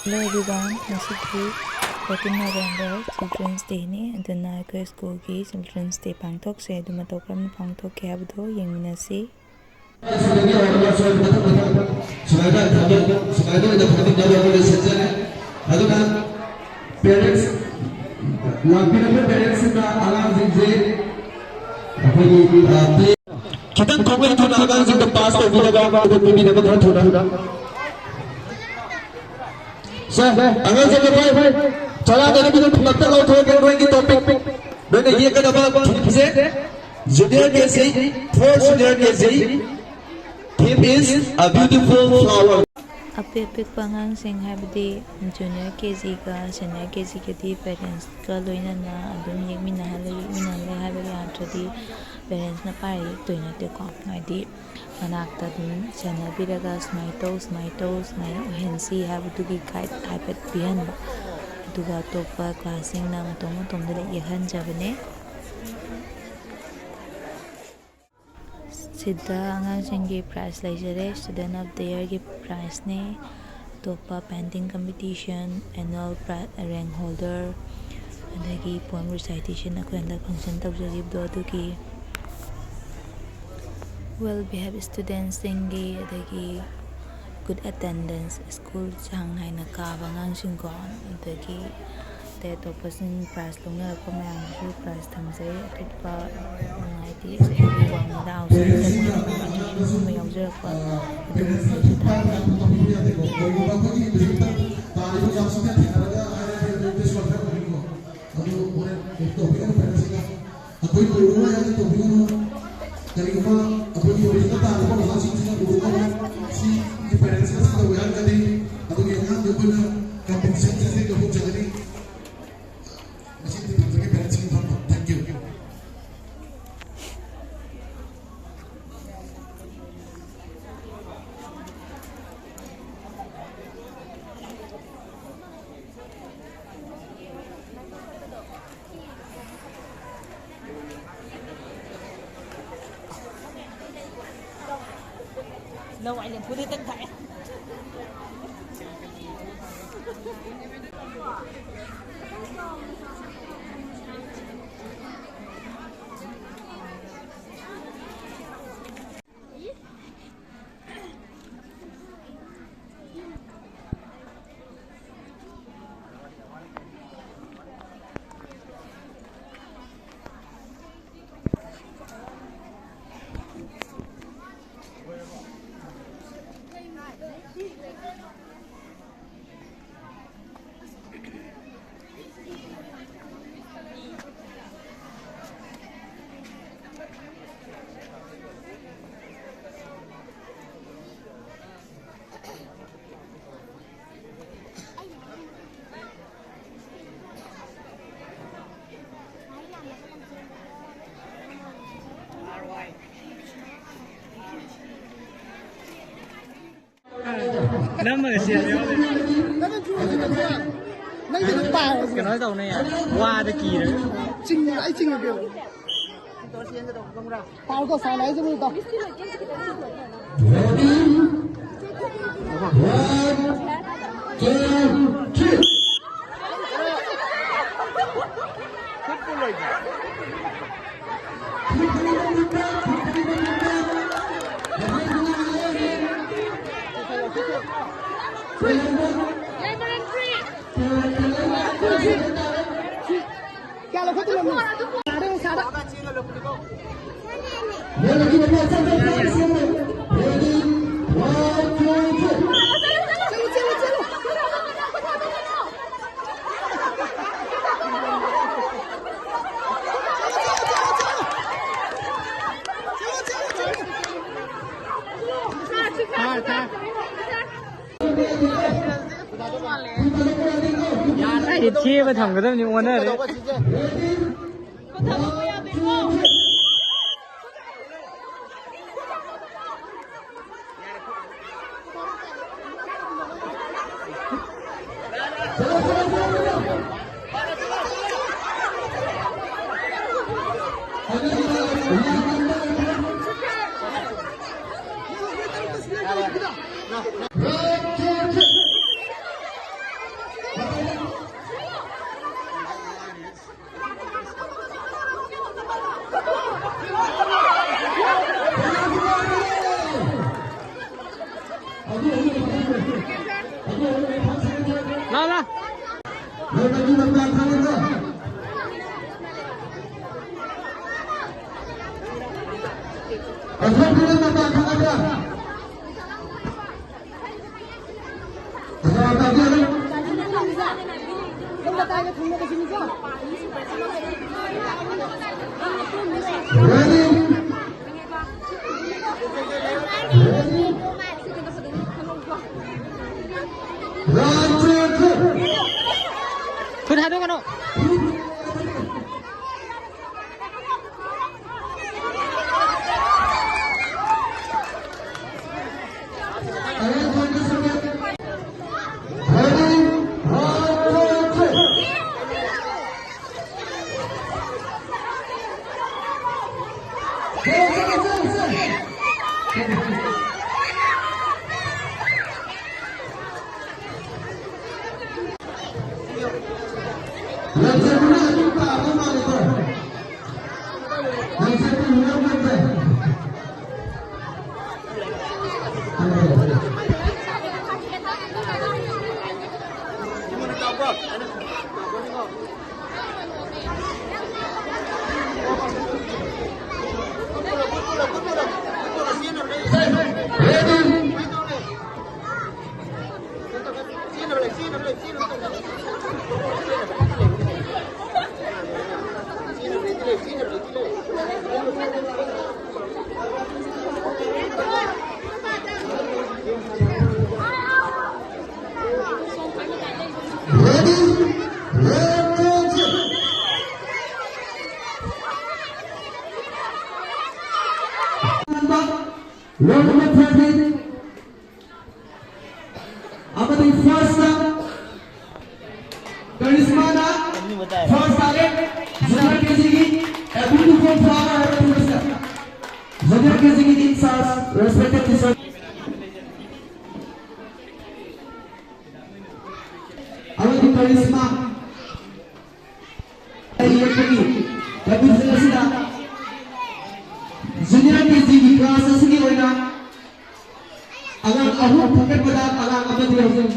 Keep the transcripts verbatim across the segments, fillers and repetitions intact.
Hello everyone, ꯉꯁꯤꯗꯤ fourteen November Children's Dayꯅꯤ꯫ ꯑꯗꯨꯅ ꯑꯩꯈꯣꯏ ꯁ꯭ꯀꯨꯜꯒꯤ Children's Day ꯄꯥꯡꯊꯣꯛꯁꯦ꯫ ꯑꯗꯨ ꯃꯇꯧ ꯀꯔꯝꯅ ꯄꯥꯡꯊꯣꯛꯀꯦ ꯍꯥꯏꯕꯗꯣ ꯌꯦꯡꯃꯤꯟꯅꯁꯤ꯫ ꯁꯨꯃꯥꯏꯅ ꯊꯕꯛ, ꯁꯨꯃꯥꯏꯅ ꯑꯣꯏꯅ ꯊꯕꯛ ꯇꯧꯅꯕ ꯑꯩꯈꯣꯏ ꯂꯣꯏꯁꯤꯟꯖꯔꯦ꯫ ꯑꯗꯨꯅ parents, ꯂꯥꯛꯄꯤꯔꯤꯕ parentsꯁꯤꯡꯅ ꯑꯉꯥꯡꯁꯤꯡꯁꯦ ꯑꯩꯈꯣꯏꯒꯤ, ꯑ, play ꯈꯤꯇꯪ ꯈꯣꯡꯂꯩ ꯊꯨꯅ ꯑꯉꯥꯡꯁꯤꯡꯗ pass ꯇꯧꯕꯤꯅꯕ, ꯑꯗꯨ ꯄꯤꯕꯤꯅꯕ ꯈꯔ ꯊꯨꯅ꯫ ꯁꯦ, ꯑꯉꯥꯡꯁꯤꯡ ꯅꯈꯣꯏ ꯆꯔꯥꯗꯒꯤ ꯊꯨꯝꯂꯞꯇ ꯂꯧꯊꯣꯛꯑꯒ ꯅꯣꯏꯒꯤ topic, ꯅꯣꯏꯅ ꯌꯦꯛꯀꯗꯕ themeꯁꯦ Junior K G, for Junior K G, theme is A Beautiful Flower. ꯑꯄꯤꯛ ꯑꯄꯤꯛꯄ ꯑꯉꯥꯡꯁꯤꯡ, ꯍꯥꯏꯕꯗꯤ Junior K Gꯒ Senior K Gꯒꯗꯤ parentsꯀ ꯂꯣꯏꯅꯅ ꯑꯗꯨꯝ ꯌꯦꯛꯃꯤꯟꯅꯍꯜꯂꯨ, ꯌꯦꯛꯃꯤꯟꯅꯍꯜꯂꯨ ꯍꯥꯏꯕꯒꯤ ꯑꯥꯔꯊꯗꯤ parentsꯅ ꯄꯥꯏꯔ ꯌꯦꯛꯇꯣꯏ ꯅꯠꯇꯦꯀꯣ꯫ ꯍꯥꯏꯗꯤ ꯃꯅꯥꯛꯇ ꯑꯗꯨꯝ ꯁꯦꯟꯅꯕꯤꯔꯒ ꯁꯨꯃꯥꯏꯅ ꯇꯧ, ꯁꯨꯃꯥꯏꯅ ꯇꯧ, ꯁꯨꯃꯥꯏꯅ ꯑꯣꯏꯍꯟꯁꯤ ꯍꯥꯏꯕꯗꯨꯒꯤ guide ꯍꯥꯏꯐꯦꯠ ꯄꯤꯍꯟꯕ꯫ ꯑꯗꯨꯒ ꯑꯇꯣꯞꯄ classꯁꯤꯡꯅ ꯃꯇꯣꯝ ꯃꯇꯣꯝꯗ ꯌꯦꯛꯍꯟꯖꯕꯅꯦ꯫ ꯁꯤꯗ ꯑꯉꯥꯡꯁꯤꯡꯒꯤ prize ꯂꯩꯖꯔꯦ꯫ Student of the Yearꯒꯤ prizeꯅꯦ꯫ ꯑꯇꯣꯞꯄ painting competition, annual pri-, rank holder, ꯑꯗꯒꯤ poem recitation, ꯑꯩꯈꯣꯏ ꯍꯟꯗꯛ function ꯇꯧꯖꯈꯤꯕꯗꯣ ꯑꯗꯨꯒꯤ, well behaved studentꯁꯤꯡꯒꯤ, ꯑꯗꯒꯤ good attendance, ꯁ꯭ꯀꯨꯜ ꯆꯥꯡ ꯅꯥꯏꯅ ꯀꯥꯕ ꯑꯉꯥꯡꯁꯤꯡꯀꯣ, ꯑꯗꯒꯤ ꯑꯇꯩ ꯑꯇꯣꯞꯄꯁꯤꯡ prize ꯂꯧꯅꯔꯛꯄ ꯃꯌꯥꯝꯗꯨꯁꯨ prize ꯊꯝꯖꯩ꯫ ꯑꯇꯣꯞꯄ, ꯎꯝ, ꯍꯥꯏꯗꯤ ꯁ꯭ꯀꯨꯜꯒꯤ ꯋꯥꯡꯃꯗ outside ꯖꯒꯣꯏ competition ꯒꯨꯝꯕ ꯌꯥꯎꯖꯔꯛꯄ ꯑꯗꯨꯒꯨꯝꯕꯗꯁꯨ ꯊꯝꯖꯩ꯫ ꯑꯗꯨ ꯍꯣꯔꯦꯟ ꯇꯧꯕꯤꯒꯅꯨ parents ꯁꯤꯡꯅ꯫ ꯑꯩꯈꯣꯏ ꯂꯣꯏꯔꯔꯣꯏ ꯍꯥꯏꯅ ꯇꯧꯕꯤꯒꯅꯨ꯫ ꯀꯔꯤꯒꯨꯝꯕ ꯑꯩꯈꯣꯏꯒꯤ original ꯇꯥꯔꯤꯕ ꯑꯣꯖꯥꯁꯤꯡꯁꯤꯅ ꯎꯔꯒ ꯁꯤ parents ꯁꯤꯅ ꯁꯤ ꯇꯧꯋꯦ ꯍꯥꯏꯔꯒꯗꯤ ꯑꯗꯨꯒꯤ ꯑꯉꯥꯡꯗꯨ ꯑꯩꯈꯣꯏꯅ compensation ꯁꯤꯗꯤ ꯂꯧꯊꯣꯛꯆꯒꯅꯤ꯫ ꯃꯁꯤꯗꯤ ꯊꯝꯖꯒꯦ parents ꯁꯤꯡ ꯊꯝꯕ꯫ Thank you꯫ ꯂꯧ ꯑꯩꯅ ꯐꯨꯔꯤꯠꯇꯪ ꯊꯥꯛꯑꯦ꯫ ꯅꯝꯃꯒ ꯆꯦꯟꯕ ꯌꯥꯎꯗꯣꯏꯅꯦ꯫ ꯅꯪꯒꯤꯗꯣ ꯄꯥꯏꯔꯣ꯫ ꯀꯩꯅꯣ ꯇꯧꯅꯦ, ꯋꯥꯗ ꯀꯤꯔꯒ꯫ ꯆꯤꯡ-, ꯑꯩ ꯆꯤꯡꯉꯒꯦ꯫ ꯄꯥꯏꯔꯣ, ꯁꯥꯏꯟ ꯍꯥꯏꯁꯤꯕꯨ ꯇꯧ꯫ Ready? One, two, three. ꯀꯌꯥ ꯂꯧꯈꯠꯇꯣꯏꯅꯣ? ꯁꯥꯔꯦ, ꯁꯥꯔꯦ꯫ ꯀꯥꯏꯗꯩ ꯊꯦꯕ ꯊꯝꯒꯗꯕꯅꯤ, ꯑꯣꯟꯅꯔꯦ꯫ ꯍꯣꯏ, ꯃꯗꯨ ꯃꯄꯥ ꯈꯪꯉꯕ꯭ꯔꯥ? ꯑꯁꯣꯝꯒꯤꯗ ꯃꯄꯥ ꯈꯪꯉꯕ꯭ꯔꯥ? ꯑꯁꯣꯝ ꯃꯄꯥꯒꯤ ꯑꯗꯨꯝ Ready? Ready? Round two. ꯈꯨꯠ ꯊꯥꯗꯣꯛꯀꯅꯨ꯫ Ready? Round two. Ready? Ready? Roll number thirty. ꯑꯃꯗꯤ first ꯀꯔꯤꯁꯃꯥꯅ first ꯇꯥꯔꯦ꯫ Junior K ꯖꯤꯒꯤ a beautiful flower ꯍꯥꯏꯕ ꯊꯤꯕꯁꯤꯗ Junior K ꯖꯤꯒꯤ in charge respected teacher ꯑꯃꯗꯤ ꯀꯔꯤꯁꯃꯥ ꯑꯩ ꯌꯦꯛꯄꯒꯤ ꯂꯝꯕꯤꯁꯤꯡ ꯑꯁꯤꯗ Junior ꯀꯦ ꯖꯤꯒꯤ class ꯑꯁꯤꯒꯤ ꯑꯣꯏꯅ ꯑꯉꯥꯡ ꯑꯍꯨꯝ ꯊꯥꯒꯠꯄꯗ ꯑꯉꯥꯡ ꯑꯃꯗꯤ ꯍꯧꯖꯤꯛ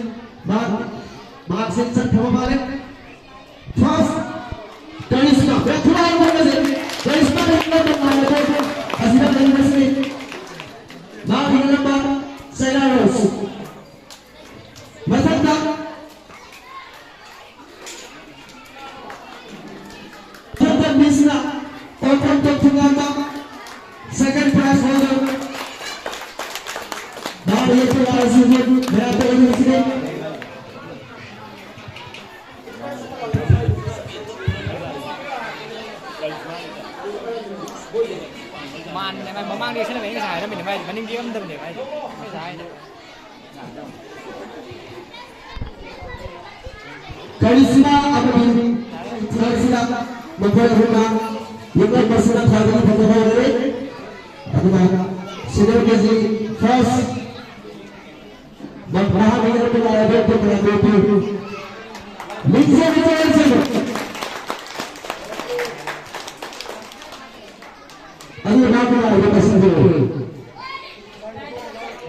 ꯃꯍꯥꯛ ꯃꯍꯥꯛꯁꯦ ꯆꯠꯈ꯭ꯔꯕ ꯃꯥꯜꯂꯦ꯫ First, ꯀꯔꯤꯁꯃꯥ꯫ ꯃꯌꯥꯝ ꯊꯨꯒꯥꯏꯕ ꯍꯣꯠꯅꯁꯤ꯫ ꯀꯔꯤꯁꯃꯥ ꯂꯩꯕ ꯃꯇꯝ ꯉꯥꯏꯔꯦ꯫ ꯑꯁꯤꯗ ꯂꯩꯔꯤꯕꯁꯤ ꯃꯥꯒꯤ ꯏꯌꯥꯝꯕ ꯆꯩꯔꯥ ꯔꯣꯁ꯫ ꯃꯊꯪꯗ ꯃꯊꯪꯗ ꯃꯤꯁꯅ ꯑꯣꯐꯔ ꯇꯧꯊꯨꯡꯉꯥꯟꯕ second prize holder꯫ ꯃꯍꯥꯛ ꯌꯦꯛꯄ ꯂꯥꯏ ꯑꯁꯤ ꯃꯌꯥꯝꯗ ꯎꯠꯂꯤꯕꯁꯤꯅꯤ꯫ ꯃꯥꯟꯕꯅꯦ, ꯃꯥ ꯃꯃꯥꯡꯗ ꯌꯦꯛꯁꯤꯟꯅꯕ ꯑꯩꯅ ꯉꯁꯥꯏ ꯍꯥꯏꯔꯝꯃꯤꯅꯦ, ꯃꯥꯏꯗꯤ ꯃꯅꯤꯡꯗꯤ ꯌꯦꯛꯑꯝꯗꯕꯅꯦ, ꯃꯥꯏꯗꯤ ꯉꯁꯥꯏ ꯍꯥꯏꯅ꯫ ꯀꯔꯤꯁꯃꯥ ꯑꯃꯗꯤ ꯀꯔꯤꯁꯃꯥ ꯃꯈꯣꯏ ꯑꯍꯨꯝꯅ ꯌꯦꯛꯂꯝꯕꯁꯤꯅ ꯈ꯭ꯋꯥꯏꯗꯒꯤ ꯐꯖꯕ ꯑꯣꯏꯔꯦ꯫ ꯑꯗꯨꯒ senior K G first ꯃꯍꯥꯛꯅ ꯌꯦꯛꯂꯝꯕ ꯂꯥꯏ ꯑꯗꯨ ꯑꯇꯣꯞꯄ ꯂꯥꯏ ꯑꯗꯨ ꯂꯤꯡꯖꯦꯜ ꯆꯦꯟꯁꯤꯜꯂꯨ꯫ ꯑꯗꯨ ꯃꯥꯒꯤ ꯂꯥꯏꯗꯣ ꯂꯣꯏꯁꯤꯟꯕꯤꯔꯛꯑꯣ꯫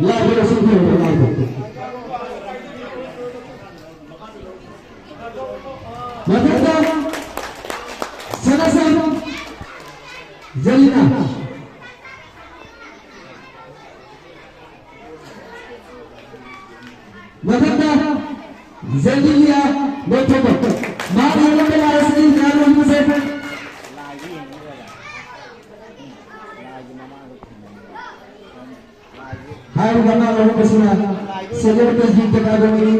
ꯂꯥꯏꯗꯣ ꯂꯣꯏꯁꯤꯟꯕꯤꯔꯛꯑꯣ, ꯂꯥꯏꯗꯣ꯫ ꯃꯊꯪꯗ ꯁꯅꯥꯁꯝ ꯖꯦꯂꯤꯅꯥ꯫ ꯃꯊꯪꯗ ꯖꯦꯟꯗꯤꯂꯤꯌꯥ ꯃꯣꯏꯊꯣꯛꯄ꯫ ꯃꯍꯥꯛꯅ ꯌꯦꯛꯂꯝꯕ ꯂꯥꯏ ꯑꯁꯤꯗꯤ ꯌꯥꯝꯅ ꯂꯨꯖꯩ꯫ ꯍꯥꯏꯔꯤꯕ ꯑꯉꯥꯡ ꯑꯍꯨꯝ ꯑꯁꯤꯅ senior K G category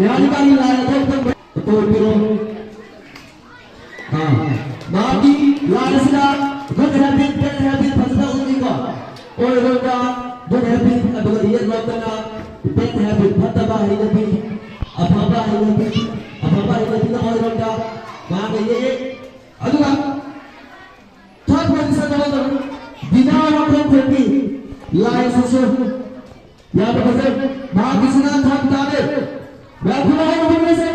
ꯌꯥꯔꯤꯕ ꯂꯥꯏ ꯑꯗꯨ ꯑꯝꯇꯪ ꯑꯣꯏꯕꯤꯔꯣ꯫ ꯑꯥ, ꯃꯍꯥꯛꯀꯤ ꯂꯥꯏ ꯑꯁꯤꯗ good habit, bad habit ꯐꯖꯅ ꯎꯠꯂꯤꯀꯣ꯫ ꯑꯣꯏꯔꯣꯝꯗ good habit, ꯑꯗꯨꯒ ꯌꯦꯠꯂꯣꯝꯗꯅ bad habit, ꯐꯠꯇꯕ ꯍꯩꯅꯕꯤ, ꯑꯐꯕ ꯍꯩꯅꯕꯤ, ꯑꯐꯕ ꯍꯩꯅꯕꯤꯅ ꯑꯣꯏꯔꯣꯝꯗ ꯃꯍꯥꯛꯅ ꯌꯦꯛꯑꯦ꯫ ꯑꯗꯨꯒ third position ꯗ ꯂꯩꯍꯧꯕ ꯕꯤꯅꯥ ꯋꯥꯡꯈꯣꯡ ꯈꯨꯟꯒꯤ ꯂꯥꯏ ꯑꯁꯤꯁꯨ ꯌꯥꯝꯅ ꯐꯖꯩ꯫ ꯃꯍꯥꯛꯀꯤꯁꯤꯅ ꯊꯥꯡ ꯇꯥꯔꯦ꯫ ꯃꯌꯥꯝ ꯈꯨꯅꯥ ꯍꯥꯏꯅ ꯍꯣꯠꯅꯁꯦ꯫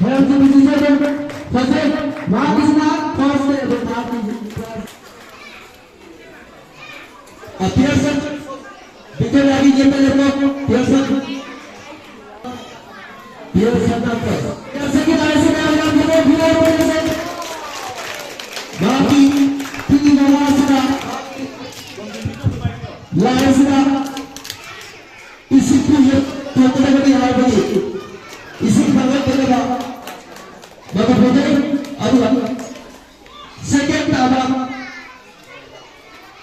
ꯃꯌꯥꯝꯁꯨ ꯅꯨꯡꯁꯤꯖꯕ꯫ ꯐꯖꯩ꯫ ꯃꯍꯥꯛꯀꯤꯁꯤꯅ first ꯇ ꯑꯗꯨꯝ ꯃꯍꯥꯛꯀꯤ first꯫ ꯑ, ꯄꯤꯌꯔꯁꯟ꯫ ꯚꯤꯛꯇꯣꯔꯤꯌꯥꯒꯤ ꯌꯦꯠꯇ ꯂꯦꯞꯄꯣ꯫ ꯄꯤꯌꯔꯁꯟ꯫ ꯄꯤꯌꯔꯁꯟ ꯅꯠꯇ꯭ꯔꯣ? ꯄꯤꯌꯔꯁꯟꯒꯤ ꯂꯥꯏꯟꯁꯤꯗ ꯌꯥꯝ ꯐꯖꯩ, ꯄꯤꯌꯔꯁꯟ꯫ ꯃꯍꯥꯛꯀꯤ ꯄꯤꯛꯂꯤꯕ ꯋꯥꯁꯤꯗ, ꯂꯥꯏꯟꯁꯤꯗ ꯏꯁꯤꯡ ꯄꯨ ꯍꯦꯛ ꯇꯣꯛꯀꯗꯕꯅꯤ ꯍꯥꯏꯕꯒꯤ ꯏꯁꯤꯡ ꯐꯪꯂꯛꯇꯅꯕ ꯃꯗꯨ ꯐꯖꯩ꯫ ꯑꯗꯨꯒ second ꯇꯥꯕ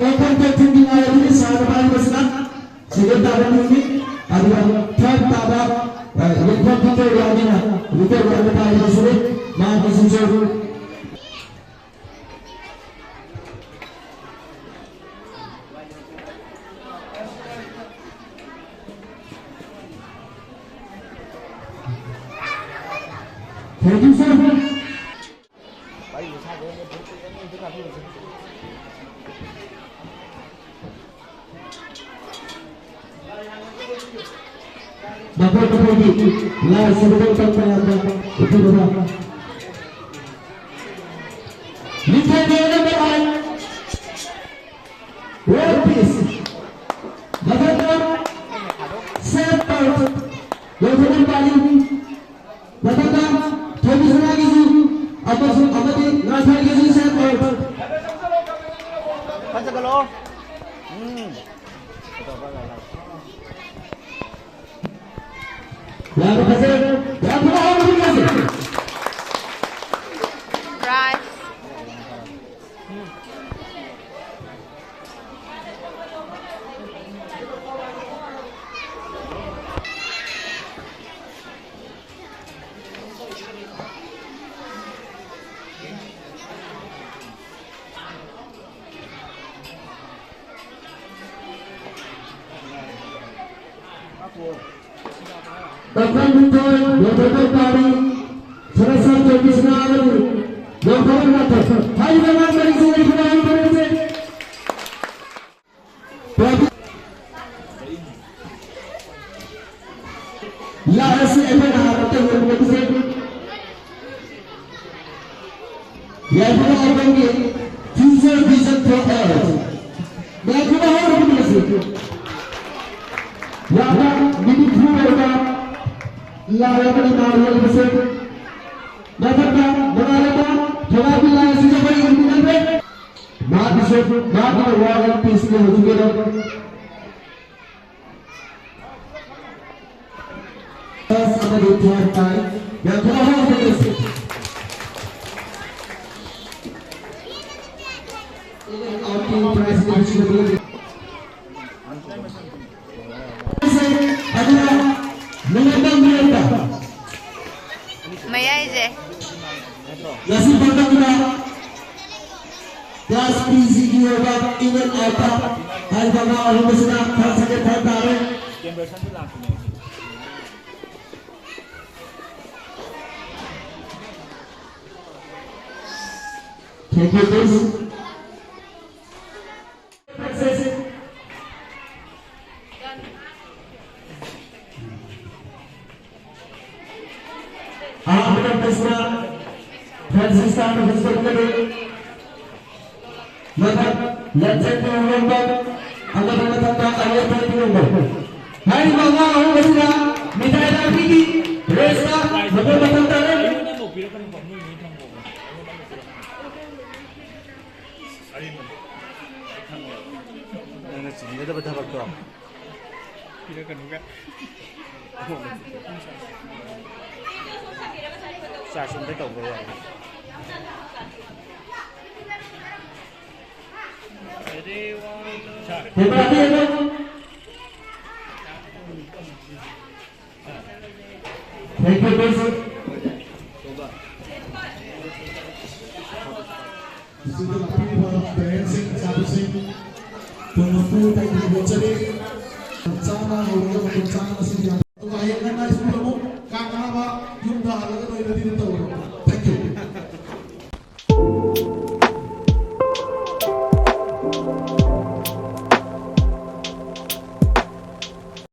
ꯑꯣꯄꯟ ꯀꯞ ꯊꯤꯡꯒꯤ ꯉꯥꯏꯔꯕꯅꯤ ꯁꯥꯟꯅꯕ ꯍꯥꯏꯕꯁꯤꯅ second ꯇꯥꯕ ꯃꯤꯅꯤ꯫ ꯑꯗꯨꯒ third ꯇꯥꯕ, ꯑ, ꯌꯦꯡꯐꯝ ꯚꯤꯛꯇꯣꯔꯤꯌꯥꯅꯤꯅ ꯚꯤꯛꯇꯣꯔꯤꯌꯥꯅ ꯄꯥꯏꯔꯤꯕꯁꯤꯅꯤ꯫ ꯃꯍꯥꯛꯀꯤꯁꯤꯁꯨ Thank you, sir. ꯃꯈꯣꯏ ꯃꯈꯣꯏꯒꯤ ꯂꯥꯏꯁꯤꯡꯗ ꯇꯝꯕ ꯌꯥꯕ ꯎꯠꯄꯤꯕ꯫ ꯃꯤꯡꯊꯣꯟꯕ number eight꯫ World Peace꯫ ꯃꯊꯛꯇ Saint Paul꯫ ꯌꯧꯊꯣꯛꯄ ꯄꯥꯜꯂꯤ꯫ ꯃꯊꯛꯇ ꯊꯣꯏꯕꯤꯁꯅꯥꯒꯤꯁꯨ ꯑꯃꯁꯨꯡ ꯑꯃꯗꯤ ꯉꯥꯊꯥꯏꯒꯤꯁꯨ Saint Paul꯫ ꯐꯖꯒꯠꯂꯣ꯫ ꯎꯝ꯫ ꯌꯥꯝꯅ ꯐꯖꯩ꯫ ꯌꯥꯝꯅ ꯍꯔꯥꯎꯕ ꯅꯨꯃꯤꯠ ꯑꯁꯤ꯫ Prize꯫ ꯄꯥꯈꯪ ꯅꯤꯊꯣꯏ, ꯌꯥꯏꯐꯕ ꯄꯥꯔꯤ, ꯁꯔꯁꯥ ꯇꯣꯝꯕꯤꯁꯅꯥ ꯑꯃꯗꯤ ꯌꯥꯏꯐꯕ ꯉꯥꯊꯣꯏ꯫ ꯍꯥꯏꯔꯤꯕ ꯑꯉꯥꯡ ꯃꯔꯤꯁꯤ ꯌꯥꯏꯐꯕ ꯍꯥꯏꯕ ꯃꯔꯤꯁꯦ꯫ ꯂꯥꯏ ꯑꯁꯤ ꯑꯩꯈꯣꯏꯅ ꯍꯥꯟꯅ ꯇꯧꯔꯝꯕ ꯈꯨꯗꯤꯡ ꯌꯥꯏꯐꯕ ꯑꯥꯏꯀꯟꯒꯤ Future Vision for Earth꯫ ꯌꯥꯏꯐꯕ ꯍꯧꯔꯛꯄ ꯑꯁꯤ ꯌꯥꯝꯅ meaningful ꯑꯣꯏꯕ ꯂꯥꯏ ꯑꯃꯅꯤ ꯃꯥ ꯂꯩꯔꯤꯕꯁꯦ꯫ ꯃꯊꯛꯇ ꯃꯉꯥꯜ ꯑꯃ ꯊꯧꯕꯥꯜꯒꯤ ꯂꯥꯏ ꯑꯁꯤꯁꯨ ꯑꯩꯈꯣꯏ ꯎꯕꯤꯅꯗ꯭ꯔꯦ꯫ ꯃꯍꯥꯛꯀꯤꯁꯨ ꯃꯍꯥꯛꯀꯤ War and Peace ꯀꯤ ꯍꯧꯖꯤꯛꯀꯤ ꯑꯗꯨꯝ First ꯑꯃꯗꯤ third ꯇꯥꯏ꯫ ꯌꯥꯝ ꯊꯨꯅ ꯍꯣꯠꯅꯕꯤꯔꯁꯤ꯫ ꯑꯗꯨꯅ ꯅꯨꯃꯤꯠ ꯅꯪ ꯅꯨꯃꯤꯠꯇ ꯃꯌꯥꯏꯁꯦ꯫ ꯉꯁꯤ ꯄꯥꯡꯊꯣꯛꯂꯤꯕ Class P G ꯒꯤ ꯑꯣꯏꯕ Inner Outer ꯍꯥꯏꯔꯤꯕ ꯑꯉꯥꯡ ꯑꯍꯨꯝ ꯑꯁꯤꯅ first, second, third ꯇꯥꯔꯦ꯫ Thank you, please. ꯑꯍꯥꯟꯕꯗ ꯄ꯭ꯔꯤꯟꯁꯅ ꯐ꯭ꯔꯥꯟꯁꯤꯁ ꯇꯥꯅ ꯍꯨꯟꯗꯣꯛꯀꯅꯤ꯫ ꯃꯊꯛ ꯂꯝꯖꯦꯟ ꯇꯣꯡꯂꯣꯝꯕ ꯑꯃꯗꯤ ꯃꯊꯛꯇ ꯑꯔꯦꯝꯕ ꯇꯣꯡꯂꯣꯝꯕ꯫ ꯍꯥꯏꯔꯤꯕ ꯑꯉꯥꯡ ꯑꯍꯨꯝ ꯑꯁꯤꯅ ꯃꯤꯊꯥꯏ ꯂꯥꯛꯄꯤꯒꯤ ꯔꯦꯁꯇ ꯃꯇꯣꯟ ꯃꯇꯣꯟ ꯇꯥꯔꯦ꯫ ꯅꯪꯅ ꯆꯤꯟꯒꯗꯕ ꯊꯕꯛꯇꯣ꯫ ꯄꯤꯔꯛꯀꯅꯨꯒ꯫ ꯆꯥꯛ ꯁꯨꯝꯗ ꯇꯧꯕ ꯌꯥꯏ꯫ Thank you, please. ꯁꯤꯗ ꯂꯥꯛꯄꯤꯔꯤꯕ parents ꯁꯤꯡ, ꯁꯥꯇ꯭ꯔꯁꯤꯡ, ꯄꯨꯟꯅ ꯄꯨ ꯇꯥꯏꯕꯤꯕ ꯆꯠꯂꯤ꯫ ꯆꯥꯅ ꯍꯧꯔꯒ ꯃꯇꯝ ꯆꯥꯅ ꯃꯁꯤꯡ ꯌꯥꯝ